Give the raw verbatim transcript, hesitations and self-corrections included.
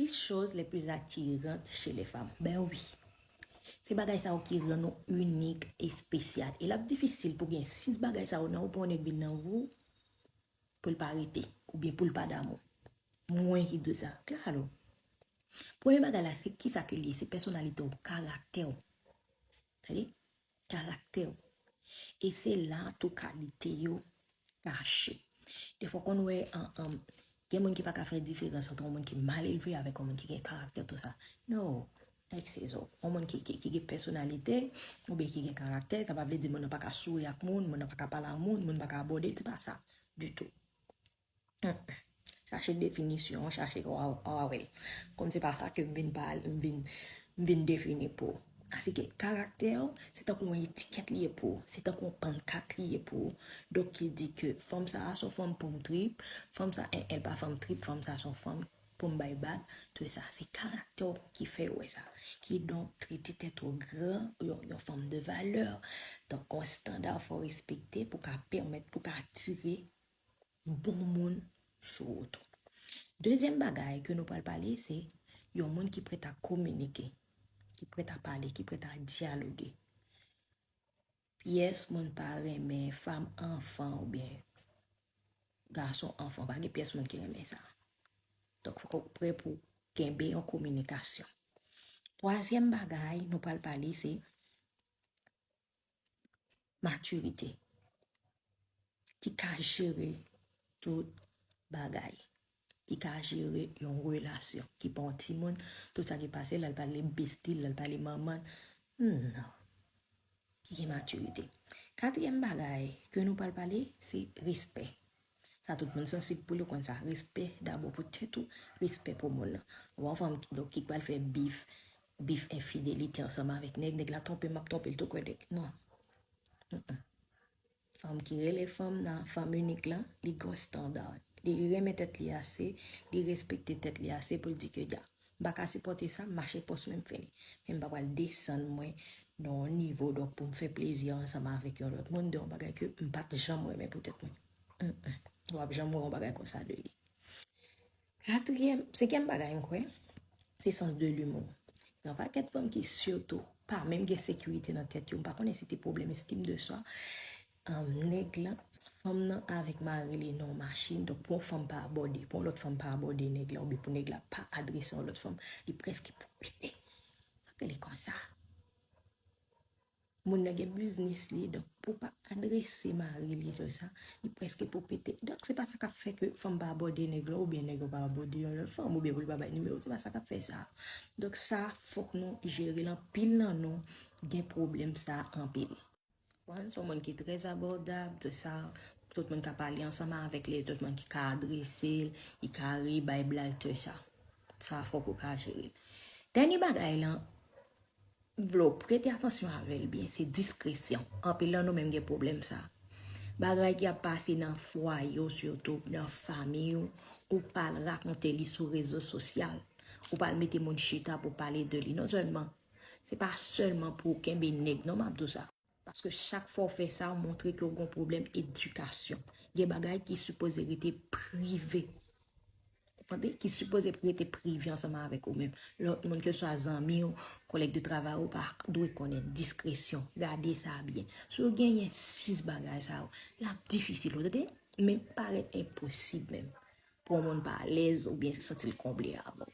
Six choses les plus attirantes chez les femmes. Ben wi. Se bagay sa yo ki rann nou inik, espesyal. E l ap difisil pou gen sis bagay sa yo nan ou pou yon nèg vin nan vi w, pou l pa rete, oubyen pou l pa damou. Mwen ki di sa. Klaro. Premye bagay la, se kisa ke l ye? Se pèsonalite w, karaktè w. Tande? Karaktè w. E se la tou kalite yo kache. Defwa w konn wè, an, an, gen moun ki pa ka fè diferans ant yon moun ki mal elve avèk yon moun ki gen karaktè, tou sa. No. Excuse. Yon moun ki, ki, ki gen pèsonalite, oubyen ki gen karaktè, sa pa vle di moun nan pa ka souri ak moun, moun nan pa ka pale ak moun, moun pa ka abòde l, se pa sa ditou. Mm. Chache definisyon, chache w a, w a wè l. Kòm se pa sa ke m vin pale, m vin, m vin defini pou ou. Asike karaktè w, se tankou yon etikèt li ye pou ou, se tankou yon pannkat li ye pou ou. Donk, ki di ke fanm sa a se yon fanm pou m trip, fanm sa, en, èl pa fanm trip, fanm sa se yon fanm pou m bay bag, tou sa. Se karaktè w ki fè w wè sa. Kidonk, trete tèt ou gran, yon, yon fanm de valè. Donk, yon estanda fò w respekte pou ka pèmèt, pou ka atire bon moun sou ou tou. Dezyèm bagay ke nou pral pale, se yon moun ki prèt a kominike, ki prèt a pale, ki prèt a dyaloge. Pyès moun pa renmen fanm anfan oubyen gason anfan. Pa gen pyès moun ki renmen sa. Donk, fòk ou prè pou kenbe yon kominikasyon. Twazyèm bagay nou pral pale, se matirite. Ki ka jere tout bagay. Ki ka jere yon relasyon. Ki pa yon timoun, tout sa ki pase, l al pale besti l, l al pale manman l. Non. Ki gen matirite. Katriyèm bagay ke nou pral pale, se respè. Sa tout moun sansib pou li, ou konn sa. Respè dabò pou tèt ou, respè pou moun nan. Ou pa yon fanm ki, donk, ki pral fè bif, bif enfidelite ansanm avèk nèg, nèg la twonpe m, m ap twonpe l tou kwè nèg. Non. Mm-mm. Fanm ki rele fanm nan, fanm inik lan, li gen yon estanda. Li renmen tèt li ase, li respekte tèt li ase pou l di ke, dja, m pa ka sipòte sa, m mache pòs mwen, m fini. Men m pa pral desann mwen nan yon nivo, donk, pou m fè plezi ansanm avèk yon lòt moun de yon bagay ke m pa t janm renmen pou tèt mwen. Mm, mm. W ap janm wè yon bagay konsa de li. Katriyèm, senkyèm bagay m kwè, se sans de l'humour. Gen yon pakèt fanm ki sitou pa menm gen sekirite nan tèt yo. M pa konnen si te pwoblèm estim de swa. Ann, nèg lan, fanm nan avèk mari li nan yon machin, donk pou yon fanm pa abòde, pou yon lòt fanm pa abòde nèg la, oubyen pou nèg la pa adrese yon lòt fanm, li prèske pou pete. Sa k rele konsa. Moun nan gen biznis li, donk pou pa adrese mari li, tou sa, li prèske pou pete. Donk se pa sa k ap fè ke fanm pa abòde nèg la, oubyen nèg la pa abòde yon lòt fanm, oubyen pou li pa bay nimewo, se pa sa k ap fè sa. Donk sa, fòk nou jere l, anpil nan nou gen pwoblèm sa anpil. Wan, se yon moun ki trè abòdab, tou sa, tout moun ka pale ansanm avèk li, tout moun ki ka adrese l, li ka ri, bay blag, tou sa. Sa, fòk ou ka jere l. Dènye bagay lan, m vle w prete atansyon avè l byen, se diskresyon. Anpil nan nou menm gen pwoblèm sa. Bagay ki ap pase nan fwaye w, sitou nan fanmi w, ou pa al rakonte li sou rezo sosyal. Ou pa al mete moun chita pou pale de li. Non sèlman, se pa sèlman pou w kenbe nèg, non, m ap di w sa. Paske chak fwa w fè sa, w montre ke w gen yon pwoblèm edikasyon. Gen bagay ki sipoze rete prive. Ou konprann? Ki sipoze rete prive ansanm avèk ou menm. Lòt moun, keswa zanmi w, kòlèg de travay ou, pa dwe konnen. Diskresyon. Gade sa byen. Si w genyen sis bagay sa yo, l ap difisil, ou tande? Men parèt enposib menm pou yon moun pa alèz oubyen santi l konble avè w.